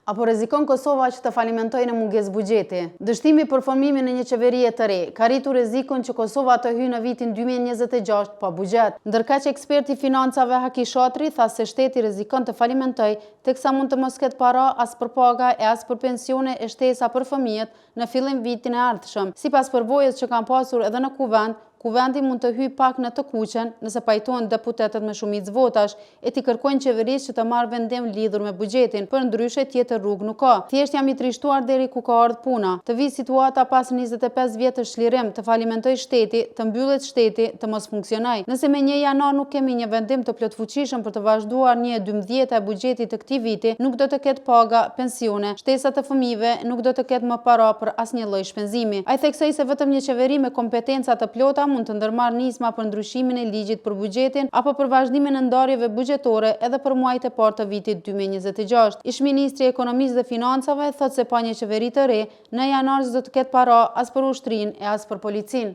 A po rrezikon Kosova që të falimentojë në mungesë buxheti? Dështimi për formimin e një qeverie të re, ka rritur rrezikun që Kosova të hyjë në vitin 2026 pa buxhet. Ndërkaq eksperti i financave Haki Shatri tha se shteti rrezikon të falimentojë, teksa mund të mos ketë para as për paga e as për pensione e shtesa për fëmijët në fillim vitin e ardhshëm. Sipas përvojës që kanë pasur edhe në Kuvend, Kuvendi mund të hyjë pak në të kuqen nëse pajtohen deputetët me shumicë votash e t'i kërkojnë qeverisë që të marrë vendim lidhur me buxhetin, përndryshe tjetër rrugë nuk ka. Thjesht jam i trishtuar deri ku ka ardhur puna. Të vijë situata pas 25 vjetësh çlirim, të falimentojë shteti, të mbyllet shteti, të mos funksionojë. Nëse me 1 janar nuk kemi një vendim të plotfuqishëm për të vazhduar 1/12 e buxhetit të këtij viti, nuk do të ketë paga, pensione, shtesa të fëmijëve, nuk do të ketë më para për asnjë lloj shpenzimi. Ai theksoi se vetëm një qeveri me kompetenca të plota mund të ndërmarrë nisma për ndryshimin e ligjit për buxhetin apo për vazhdimin e ndarjeve buxhetore edhe për muajt e parë të vitit 2026. Ish-ministri i Ekonomisë dhe Financave thotë se pa një qeveri të re, në janar s'do të ketë para as për ushtrinë e as për policinë.